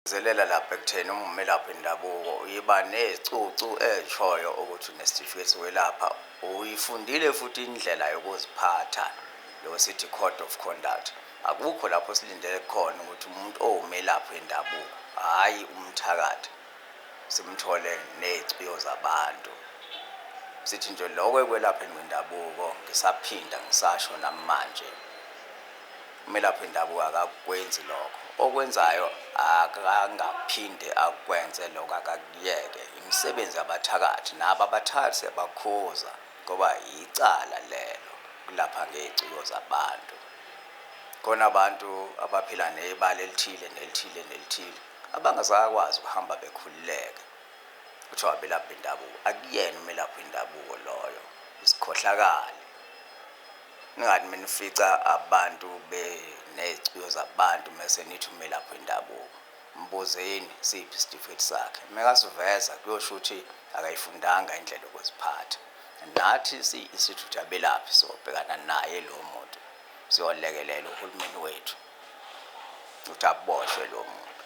Zelela lapha ekutheni uma umelaphi wendabuko uyiba nezicucu ezishoyo ukuthi unesitifiketi sokwelapha, uyifundile futhi indlela yokuziphatha, lo sithi code of conduct. Akukho lapho silindele khona ukuthi umuntu owumelaphi wendabuko, hhayi umthakathi, simthole neziciyo zabantu. Sithi nje lokho ekwelapheni kwendabuko, ngisaphinda ngisasho namanje, umelaphi wendabuko akakwenzi lokho. Okwenzayo akangaphinde akwenze lokho, akakuyeke. Imisebenzi yabathakathi, nabo abathakathi siyabakhuza ngoba yicala lelo kulapha ngey'culo zabantu. Khona abantu abaphila nebala elithile nelithile nelithile abangasakwazi ukuhamba bekhululeke, kuthiwa abelaphi bendabuko. Akuyena umelaphi wendabuko loyo, isikhohlakali. Ningathi menifica abantu beney'culo zabantu mese nithi umelaphi wendabuko. Mbuzeni siphi isitifiketi sakhe, mekasiveza kuyosho ukuthi akayifundanga indlela yokuziphatha. Nathi siyi-institute yabelaphi sobhekana naye lo muntu, siyolekelela uhulumeni wethu ukuthi aboshwe lo muntu.